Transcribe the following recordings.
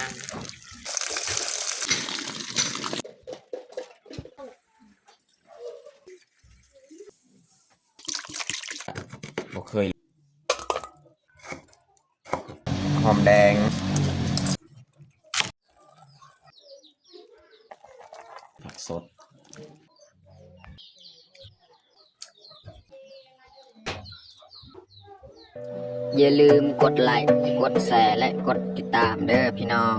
ບໍ່ເຄີຍ ຫອມແດງ ຜັກສົດ ຢ່າລືມກົດໄລ, ກົດແຊ ແລະ ກົດຕິດຕາມເດີ້ພີ່ນ້ອງ.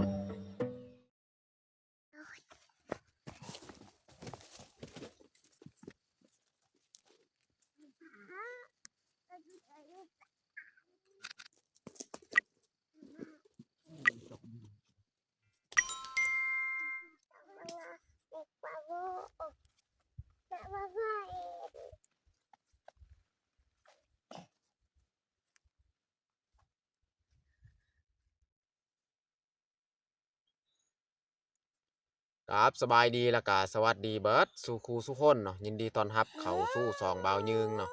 ກາບສະບາຍດີ ແລ້ວກະສະຫວັດດີເບິດສູ່ຄູ່ສູ່ຄົນເນາະ, ຍິນດີຕ້ອນຮັບເຂົ້າສູ່ຊ່ອງບ່າວຍືງເນາະ.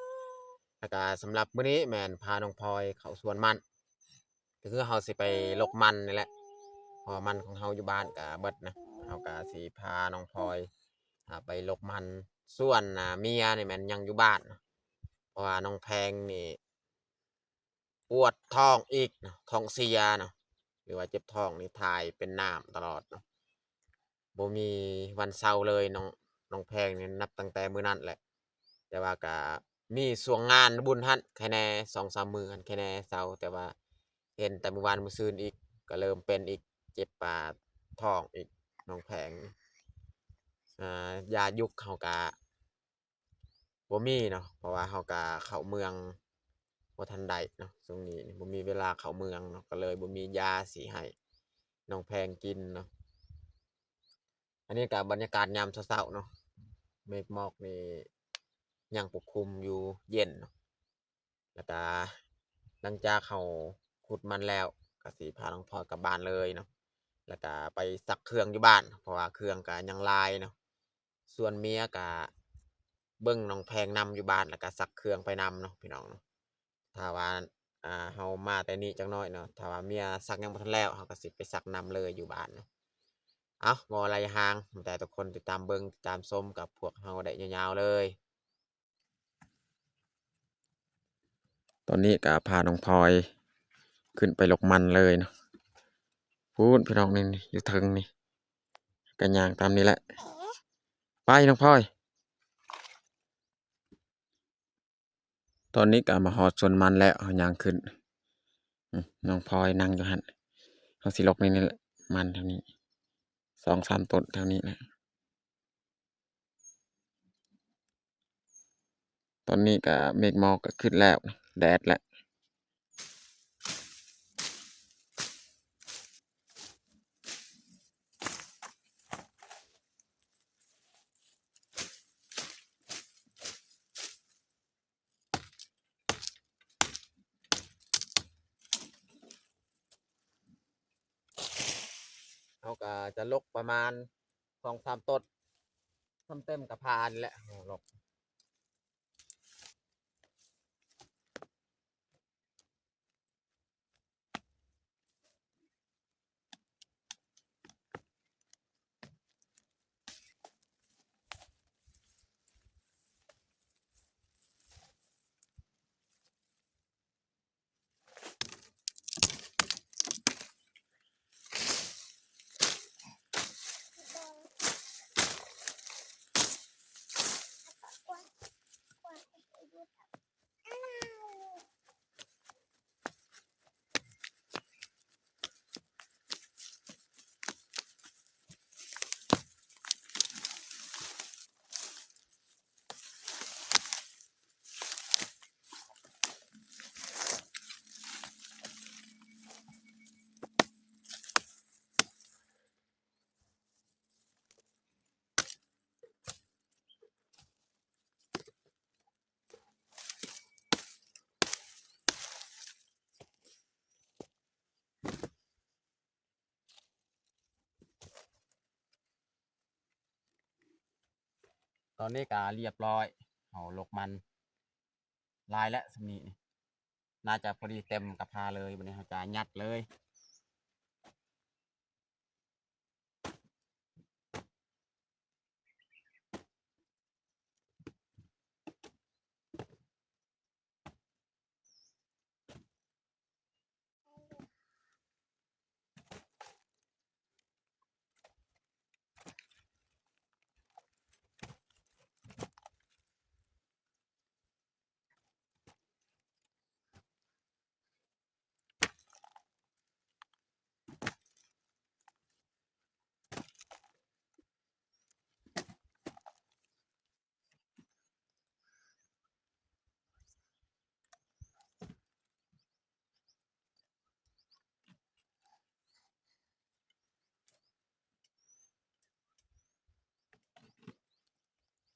ແລ້ວກະສຳລັບມື້ນີ້ແມ່ນພານ້ອງພອຍເຂົ້າສວນມັນ, ກໍຄືເຮົາຊິໄປລົກມັນນີ້ແຫຼະ ເພາະວ່າມັນຂອງເຮົາຢູ່ບ້ານກະເບິດນະ. ເຮົາກະຊິພານ້ອງພອຍ ອາ ໄປລົກມັນ, ສ່ວນ ອາ ເມຍນີ້ແມ່ນຍັງຢູ່ບ້ານນະ ເພາະວ່ານ້ອງແພງນີ້ ປວດທ້ອງອີກເນາະ, ທ້ອງເສຍເນາະ ຫຼືວ່າເຈັບທ້ອງນີ້ ຖ່າຍເປັນນ້ຳຕະຫຼອດເນາະ, ບໍ່ມີວັນເຊົາເລີຍ. ນ້ອງ ນ້ອງແພງນີ້ນັບຕັ້ງແຕ່ມື້ນັ້ນແຫຼະ, ແຕ່ວ່າກະມີຊ່ວງງານບຸນຫັ້ນແຄ່ແດ່ສອງສາມມື້ຫັ້ນແຄ່ແດ່ເຊົາ, ແຕ່ວ່າເຫັນແຕ່ມື້ວານມື້ຊືນອີກ ກະເລີ່ມເປັນອີກ, ເຈັບປາທ້ອງອີກ ນ້ອງແພງ. ອາ ຢາຢຸກເຮົາກະ ບໍ່ມີເນາະ ເພາະວ່າເຮົາກະເຂົ້າເມືອງບໍ່ທັນໄດ້ເນາະ, ຊ່ວງນີ້ບໍ່ມີເວລາເຂົ້າເມືອງເນາະ ກໍເລີຍບໍ່ມີຢາຊິໃຫ້ນ້ອງແພງກິນເນາະ. ອັນນີ້ກະບັນຍາກາດຍາມເຊົ້າໆເນາະ, ເມກໝອກນີ້ຍັງປົກຄຸມຢູ່, ເຢັນເນາະ. ແລ້ວກະຫຼັງຈາກເຮົາຂຸດມັນແລ້ວ ກະຊິພານ້ອງພອຍກັບບ້ານເລີຍເນາະ, ແລ້ວກະໄປຊັກເຄື່ອງຢູ່ບ້ານ ເພາະວ່າເຄື່ອງກະຍັງຫຼາຍເນາະ. ສ່ວນເມຍກະເບິ່ງນ້ອງແພງນຳຢູ່ບ້ານ ແລ້ວກະຊັກເຄື່ອງໄປນຳເນາະ ພີ່ນ້ອງເນາະ. ຖ້າວ່າ ອ່າ ເຮົາມາແຕ່ນີ້ຈັກໜ້ອຍເນາະ, ຖ້າວ່າເມຍຊັກຍັງບໍ່ທັນແລ້ວ ເຮົາກະຊິໄປຊັກນຳເລີຍຢູ່ບ້ານເນາະ. ເອົ້າ ບໍ່ຫຼາຍຫາງ ແຕ່ທຸກຄົນຕິດຕາມເບິ່ງ ຕິດຕາມຊົມກັບພວກເຮົາໄດ້ຍາວໆເລີຍ. ຕອນນີ້ກະພານ້ອງພອຍຂຶ້ນໄປລົກມັນເລີຍເນາະ. ພຸ້ນ ພີ່ນ້ອງ ນີ້ ນີ້ ຢູ່ເທິງນີ້ ກະຍ່າງຕາມນີ້ແຫຼະ. ໄປ ນ້ອງພອຍ. ຕອນນີ້ກະມາຮອດສວນມັນແລ້ວ ເຮົາຍ່າງຂຶ້ນ. ອື ນ້ອງພອຍນັ່ງຢູ່ຫັ້ນ. ເຮົາຊິລົກໃນນີ້ແຫຼະ ມັນແຖວນີ້ ສອງສາມຕົ້ນແຖວນີ້ແຫຼະ. ຕອນນີ້ກະເມກໝອກກະຂຶ້ນແລ້ວ ແດດແລ້ວ. ເຮົາກະຈະລົກປະມານສອງສາມຕົ້ນ ສ່ຳເຕັມກະພານີ້ແຫຼະ ເຮົາລົກ. ຕອນນີ້ກະລຽບລ້ອຍ ເຮົາລົກມັນຫຼາຍແລ້ວ ສ່ຳນີ້ນີ້ ໜ້າຈະພໍດີເຕັມກະພາເລີຍ. ບາດນີ້ເຮົາຈະຍັດເລີຍ.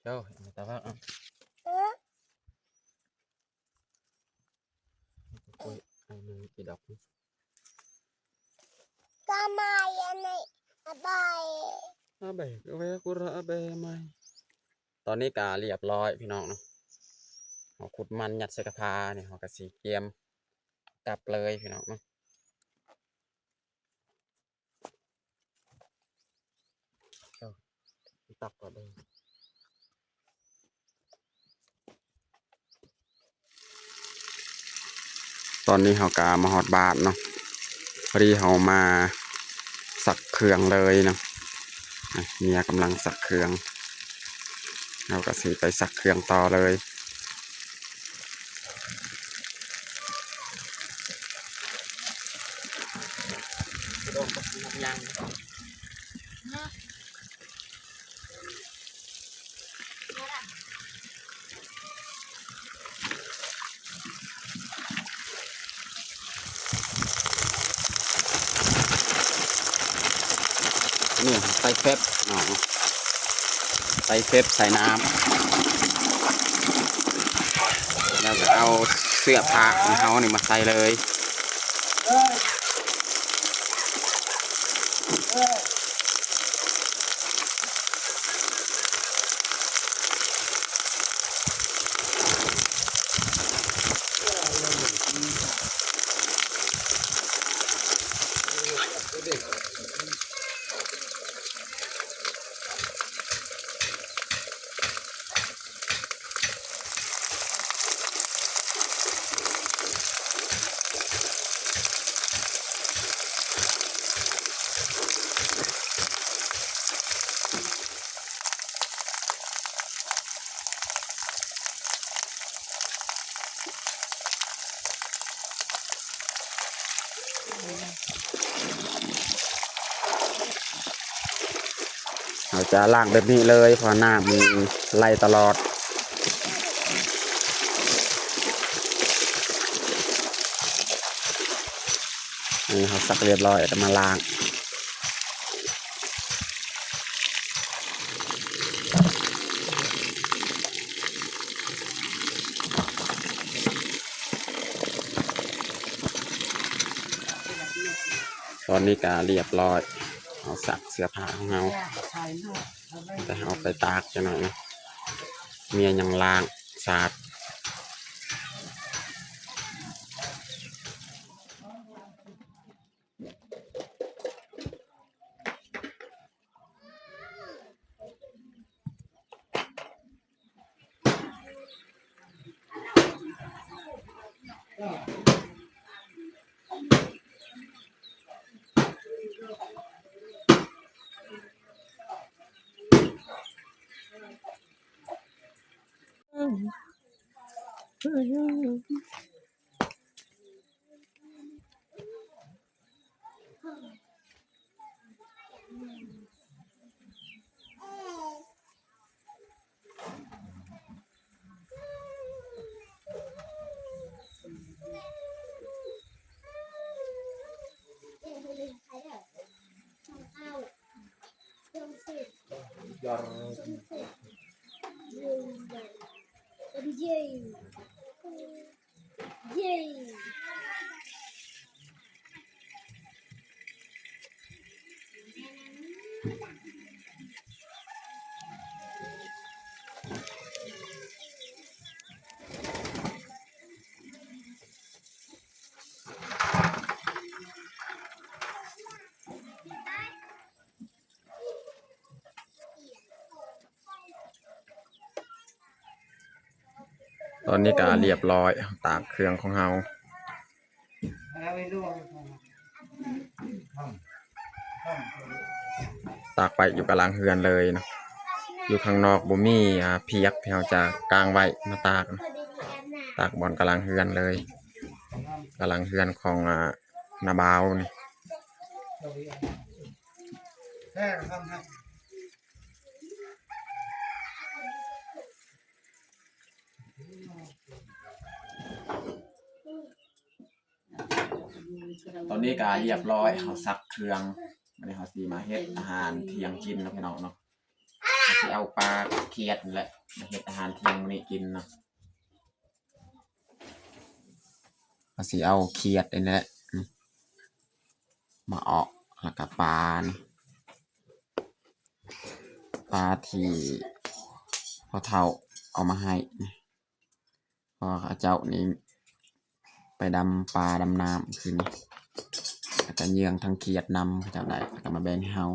ເຈົ້າ ແຕ່ວ່າ ເອີ ໂອ້ຍ ອັນນີ້ອີດອກ ກະມາອັນນີ້ ອະບາຍ ອະບາຍ ເວລາກູຣະ ອະບາຍ ມາ. ຕອນນີ້ກະລຽບຮ້ອຍພີ່ນ້ອງເນາະ ເຮົາຂຸດມັນຍັດໃສ່ກະພານີ້ ເຮົາກະຊິກຽມກັບເລີຍພີ່ນ້ອງເນາະ. ເອີ ຕັກກ່ອນເດີ. ຕອນນີ້ເຮົາກະມາຮອດບ້ານເນາະ ພໍດີເຮົາມາຊັກເຄື່ອງເລີຍເນາະ. ອະ ເມຍກຳລັງຊັກເຄື່ອງ ເຮົາກະຊິໄປຊັກເຄື່ອງຕໍ່ເລີຍ. ນີ້ໃສ່ເຟບເນາະ ໃສ່ເຟບ ໃສ່ນ້ຳ ແລ້ວກະເອົາເສື້ອຜ້າຂອງເຮົານີ້ມາໃສ່ເລີຍ. ເຮົາຈະລ້າງແບບນີ້ເລີຍ ເພາະວ່ານ້ຳມັນໄຫຼຕະຫຼອດ. ນີ້ເຮົາຊັກຮຽບຮ້ອຍ ກະມາລ້າງ. ຕອນນີ້ກະຮຽບຮ້ອຍ ເຮົາຊັກເສື້ອຜ້າຂອງເຮົາ ແຕ່ເຮົາໄປຕາກຈັກໜ້ອຍນະ ເມຍຍັງລ້າງສາດ. ຕອນນີ້ກະຮຽບຮ້ອຍ ຕາກເຄື່ອງຂອງເຮົາ ຕາກໄປຢູ່ກະລາງເຮືອນເລີຍເນາະ. ຢູ່ຂ້າງນອກບໍ່ມີ ອາ ພຽກທີ່ເຮົາຈະກາງໄວ້ມາຕາກ ຕາກບ່ອນກະລາງເຮືອນເລີຍ ກະລາງເຮືອນຂອງ ອາ ນ້າບ່າວນີ້. ຕອນນີ້ກະຮຽບຮ້ອຍ ເຮົາຊັກເຄື່ອງ ບາດນີ້ເຮົາຊິມາເຮັດອາຫານທ່ຽງກິນເນາະ ພີ່ນ້ອງເນາະ. ຊິເອົາປາຂຽດນີ້ແຫຼະ ມາເຮັດອາຫານທ່ຽງມື້ນີ້ກິນເນາະ. ເຮົາຊິເອົາຂຽດນີ້ແຫຼະ ມາເອາະ ແລ້ວກະປານີ້ ປາທີ່ພໍ່ເຖົ້າເອົາມາໃຫ້ ເພາະວ່າເຂົາເຈົ້ານີ້ໄປດຳປາດຳນ້ຳຄືນນີ້ ແລ້ວກະເຍືອງທັງຂຽດນຳ ເຂົາເຈົ້າໄດ້ ແລ້ວກະມາແບ່ງໃຫ້ເຮົາ.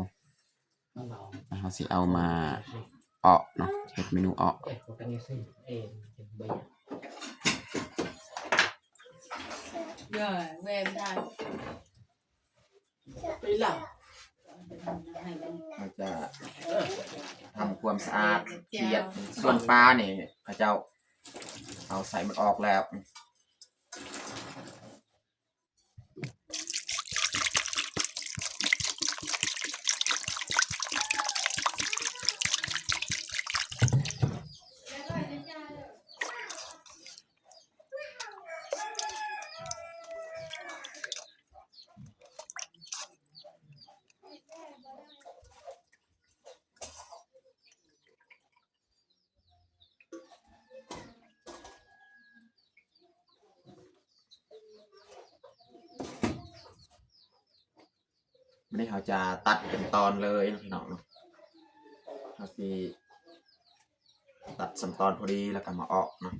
ເຮົາຊິເອົາມາເອາະເນາະ ເຮັດເມນູເອາະ. ເຮົາຈະທຳຄວາມສະອາດຂຽດ ສ່ວນປານີ້ເຂົາເຈົ້າເອົາໄສ້ມັນອອກແລ້ວ. ບາດນີ້ເຮົາຈະຕັດເປັນຕອນເລີຍເນາະ ພີ່ນ້ອງເນາະ. ເຮົາຊິຕັດສ່ຳຕອນພໍດີ ແລ້ວກໍມາເອາະເນາະ.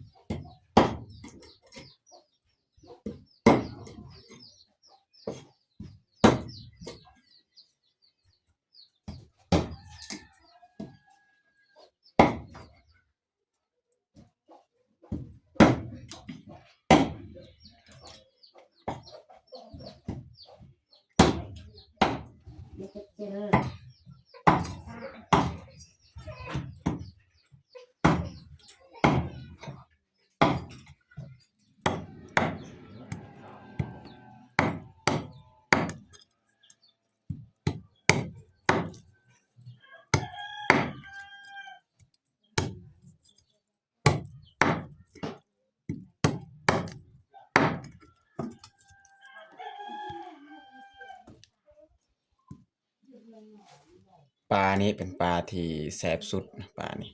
ປານີ້ເປັນປາທີ່ແຊບສຸດ ປານີ້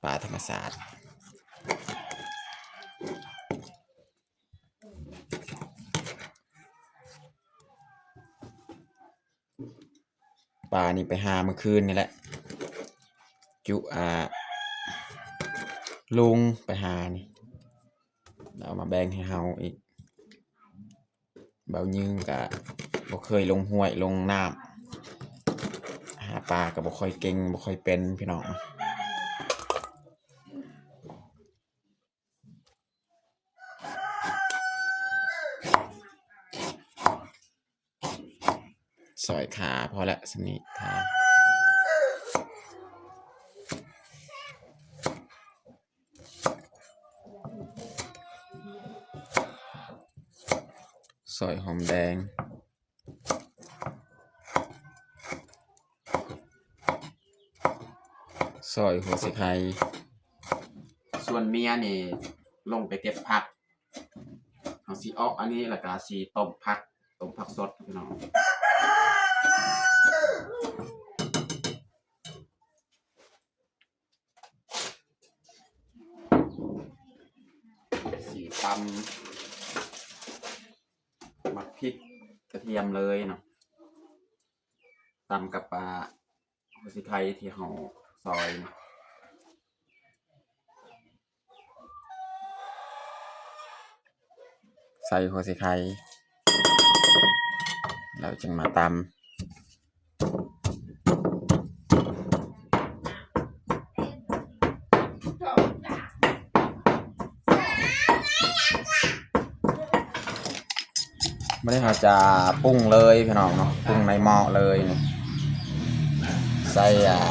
ປາທຳມະຊາດ. ປານີ້ໄປຫາມື້ຄືນນີ້ແຫຼະ ຈຸ ອາ ລຸງໄປຫານີ້ ແລ້ວເອົາມາແບ່ງໃຫ້ເຮົາອີກ. ເບົາຍືງກະບໍ່ເຄີຍລົງຫ້ວຍລົງນ້ຳ ຫາປາກະບໍ່ຄ່ອຍເກັ່ງ ບໍ່ຄ່ອຍເປັນ ພີ່ນ້ອງ. ຊອຍຂ່າພໍແລ້ວ ສ່ຳນີ້ຂ່າ ຊອຍຫອມແດງ ຊອຍຫົວສີໄຄ. ສ່ວນເມຍນີ້ລົງໄປເກັບຜັກ ເຮົາຊິເອາະອັນນີ້ ແລ້ວກະຊິຕົ້ມຜັກ ຕົ້ມຜັກສົດ ພີ່ນ້ອງ. ຊິຕຳໝາກພິກກະທຽມເລີຍເນາະ ຕຳກັບ ອາ ຫົວສີໄຄທີ່ເຮົາຊອຍເນາະ. ໃສ່ຫົວສີໄຄ ແລ້ວຈຶ່ງມາຕຳ. ບາດນີ້ເຮົາຈະປຸງເລີຍພີ່ນ້ອງເນາະ ປຸງໃນໝໍ້ເລີຍ ໃສ່ ອາ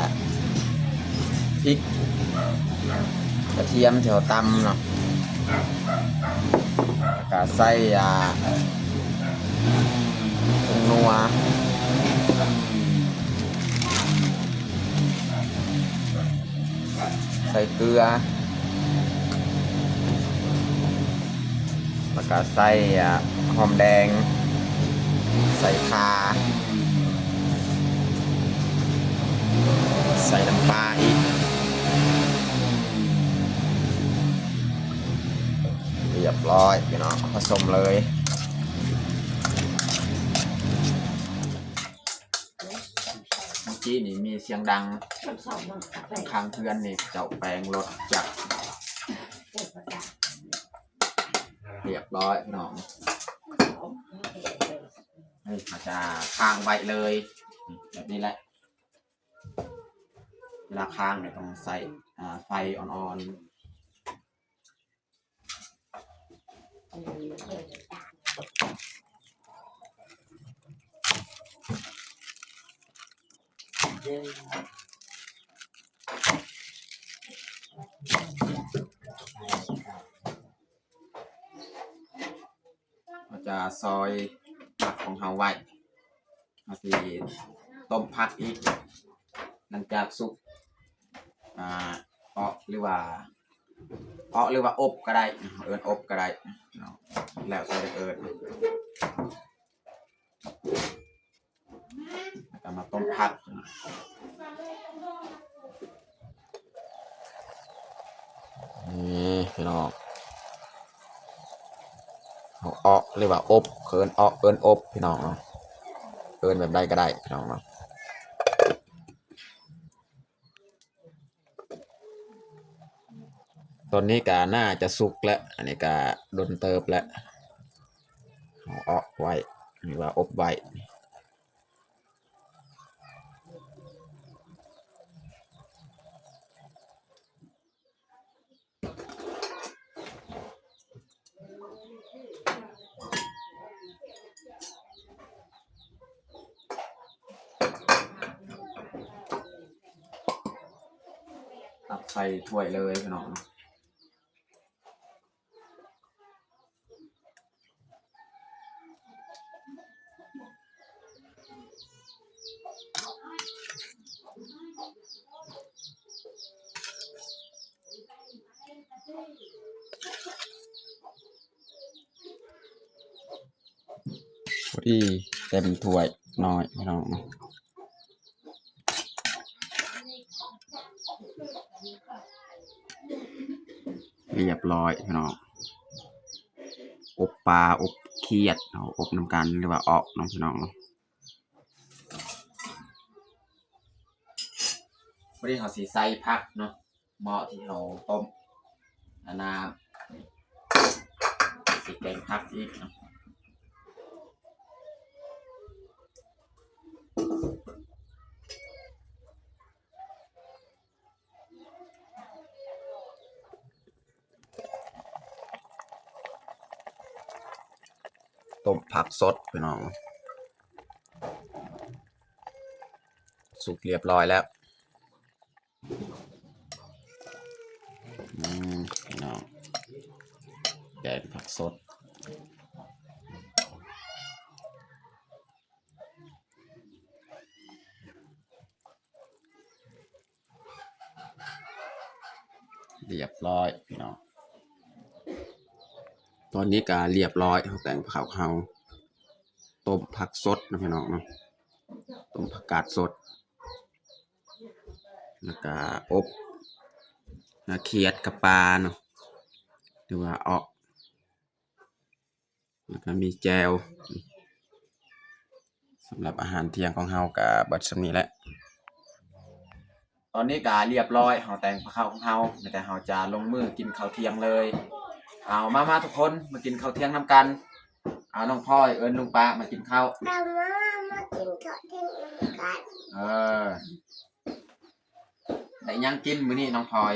ພິກກະທຽມທີ່ເຮົາຕຳເນາະ ແລ້ວກະໃສ່ ອາ ຜົງນົວ ໃສ່ເກືອ ແລ້ວກະໃສ່ ອາ ຫອມແດງ ໃສ່ຂ່າ ໃສ່ນ້ຳປາອີກ ຮຽບຮ້ອຍພີ່ນ້ອງ ປະສົມເລີຍ. ເມື່ອກີ້ນີ້ມີສຽງດັງຂ້າງເຮືອນນີ້ ເຈົ້າແປງລົດຈັກ ຮຽບຮ້ອຍພີ່ນ້ອງ. ນີ້ເຮົາຈະຄ້າງໄວ້ເລີຍ ແບບນີ້ແຫຼະ. ເວລາຄ້າງນີ້ຕ້ອງໃຊ້ ອ່າ ໄຟອ່ອນໆ. ເຮົາຈະຊອຍຜັກຂອງເຮົາໄວ້ ເຮົາຊິຕົ້ມຜັກອີກ ຫຼັງຈາກສຸກ ອ່າ ເອາະ ຫຼືວ່າ ເອາະ ຫຼືວ່າອົບກໍໄດ້ ເອີ້ນອົບກໍໄດ້ເນາະ ແລ້ວແຕ່ຈະເອີ້ນ. ແລ້ວກໍມາຕົ້ມຜັກ ນີ້ພີ່ນ້ອງ ເຮົາເອາະ ຫຼືວ່າອົບ ເອີ້ນເອາະ ເອີ້ນອົບພີ່ນ້ອງເນາະ ເອີ້ນແບບໃດກໍໄດ້ພີ່ນ້ອງເນາະ. ຕອນນີ້ກະໜ້າຈະສຸກແລ້ວ ອັນນີ້ກະດົນເຕີບແລ້ວ ເຮົາເອາະໄວ້ ຫຼືວ່າອົບໄວ້. ຕັກໃສ່ຖ້ວຍເລີຍພີ່ນ້ອງ. ພໍດີເຕັມຖ້ວຍນ້ອຍພີ່ນ້ອງເນາະ. ຮຽບຮ້ອຍພີ່ນ້ອງ ອົບປາ ອົບຂຽດ ເຮົາອົບນຳກັນ ຫຼືວ່າເອາະເນາະພີ່ນ້ອງເນາະ. ພໍດີເຮົາຊິໃສ່ຜັກເນາະ ໝໍ້ທີ່ເຮົາຕົ້ມ ອັນນ່າ ຊິແກງຜັກອີກເນາະ. ຕົ້ມຜັກສົດພີ່ນ້ອງ ສຸກຮຽບຮ້ອຍແລ້ວ. ອືມ ພີ່ນ້ອງ ແກງຜັກສົດ ຮຽບຮ້ອຍພີ່ນ້ອງ. ຕອນນີ້ກະຮຽບຮ້ອຍ ເຮົາແກງຜັກເຮົາ ຕົ້ມຜັກສົດເນາະພີ່ນ້ອງເນາະ ຕົ້ມຜັກກາດສົດ ແລ້ວກະອົບໜ້າຂຽດກັບປາເນາະ ຫຼືວ່າເອາະ ແລ້ວກະມີແຈ່ວ. ສຳລັບອາຫານທ່ຽງຂອງເຮົາກະເບິດສ່ຳນີ້ແຫຼະ. ຕອນນີ້ກະຮຽບຮ້ອຍ ເຮົາແຕ່ງກັບເຂົ້າຂອງເຮົາ ມີແຕ່ເຮົາຈະລົງມືກິນເຂົ້າທ່ຽງເລີຍ. ເອົາ ມາ ມາທຸກຄົນ ມາກິນເຂົ້າທ່ຽງນຳກັນ. ເອົາ ນ້ອງພອຍ ເອີ້ນລຸງປ້າມາກິນເຂົ້າ. ເອົາ ມາ ມາກິນເຂົ້າທ່ຽງນຳກັນ. ເອີ ໄດ້ຫຍັງກິນມື້ນີ້ນ້ອງພອຍ?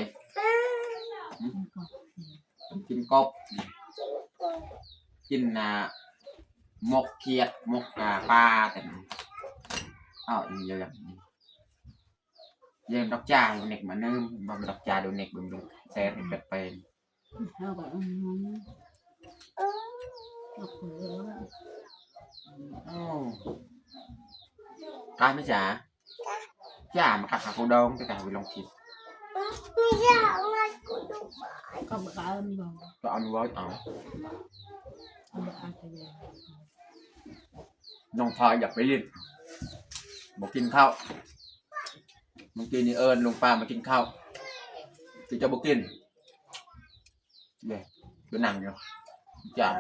ຫຶ? ກິນກົບ ກິນ ອ່າ ໝົກຂຽດ ໝົກ ອ່າ ປາ ແຕ່ ເອົາ ອີ່ຫຍັງ ເລື່ອງດອກຈາ ເນັກມາເນີມ ບໍ່ແມ່ນດອກຈາ ດູເນັກເບິ່ງ ແຊເຮັດແບບເປັນ ເຮົາກໍ ອືມ ໂອ້ ກາຍແມ່ຈາ ຈາ ມາຄັກຂາໂຄດອງ ແຕ່ກະເອົາໄປລົງຄລິບ ກໍເອົາ ນ້ອງພອຍຢາກໄປຫຼິ້ນ ບໍ່ກິນເຂົ້າ. ມື້ກີ້ນີ້ເອີ້ນລຸງປ້າມາກິນເຂົ້າ ຄືຈະບໍ່ກິນ ເດ້ ໄປນັ່ງຢູ່ຈານ.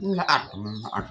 ມັນລະອັດ ມັນລະອັດ.